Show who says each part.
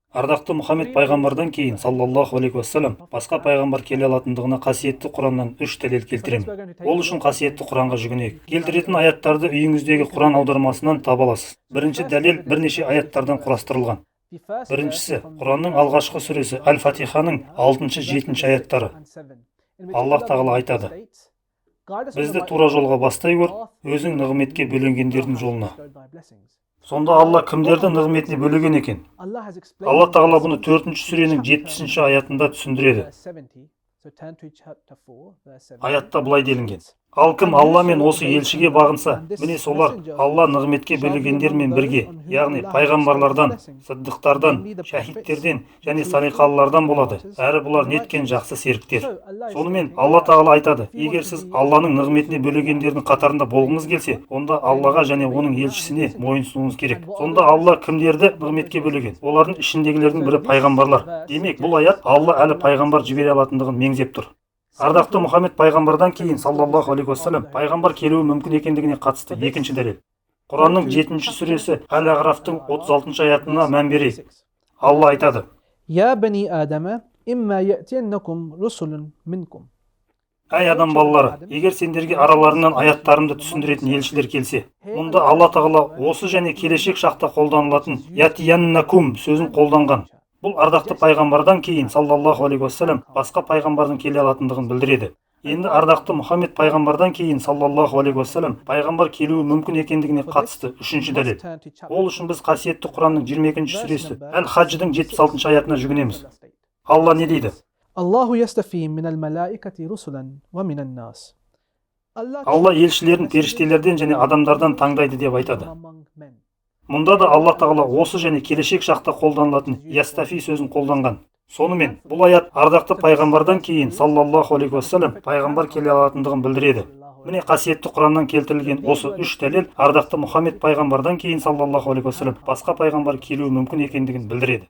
Speaker 1: Ардақты Мұхаммед пайғамбардан кейін, саллаллаху алейхи уассалам, басқа пайғамбар келе алатындығына қасиетті Құраннан үш дәлел келтіремін. Ол үшін қасиетті Құранға жүгінейік. Келтіретін аяттарды үйіңіздегі Құран аудармасынан таба аласыз. Бірінші дәлел бірнеше аяттардан құрастырылған. Біріншісі, Құранның алғашқы сүресі Әл-Фатиханың 6-7 аяттары. Аллах тағала айтады: «Бізді тура жолға бастай көр, өзің нығметке бөленгендердің жолына». Сонда Алла кімдерді нығметіне бөлеген екен? Алла тағала бұны 4 сүренің 70 аятында түсіндіреді. Аятта былай делінген: «Ал кім Алла мен осы елшіге бағынса, міне солар Алла нығметке бөлегендермен бірге, яғни пайғамбарлардан, сыддықтардан, шәһидтерден және салиқалылардан болады. Әрі бұлар неткен жақсы серіктер». Сонымен, Алла тағала айтады: егер сіз Алланың нығметіне бөлегендердің қатарында болғыңыз келсе, онда Аллаға және оның елшісіне мойынсұнуыңыз керек. Сонда Алла кімдерді нығметке бөлеген? Олардың ішіндегілердің бірі пайғамбарлар. Демек, бұл аят Алла әлі пайғамбар жібере алатындығын меңзеп тұр. Ардақты Мұхаммед пайғамбардан кейін, саллаллаху алейхи уассалам, пайғамбар келуі мүмкін екендігіне қатысты екінші дәлел. Құранның 7 сүресі Әл-Ағрафтың 36 аятына мән берейік. Алла айтады:
Speaker 2: يا بني آدم إما يأتينكم رسل منكم.
Speaker 1: Әй, адам балалары, егер сендерге араларынан аяттарымды түсіндіретін елшілер келсе. Мұнда Алла тағала осы және келешек шақта қолданылатын ятияннакум сөзін қолданған. Бұл ардақты пайғамбардан кейін, саллаллаху алейхи уассалам, басқа пайғамбардың келе алатындығын білдіреді. Енді ардақты Мұхаммед пайғамбардан кейін, саллаллаху алейхи уассалам, пайғамбар келуі мүмкін екендігіне қатысты үшінші дәлел. Ол үшін біз қасиетті Құранның 22 сүресі Әл-Хадждың 76 аятына жүгінеміз. Алла не дейді?
Speaker 2: الله يصطفي من الملائكة رسلا ومن الناس.
Speaker 1: Алла елшілерін періштелерден және адамдардан таңдайды деп айтады. Мұнда да Алла тағала осы және келешек шақта қолданылатын ястафи сөзін қолданған. Сонымен, бұл аят ардақты пайғамбардан кейін, саллаллаху алейхи уассалам, пайғамбар келе алатындығын білдіреді. Міне, қасиетті Құраннан келтірілген осы үш дәлел ардақты Мұхаммед пайғамбардан кейін, саллаллаху алейхи уассалам, басқа пайғамбар келуі мүмкін екендігін білдіреді.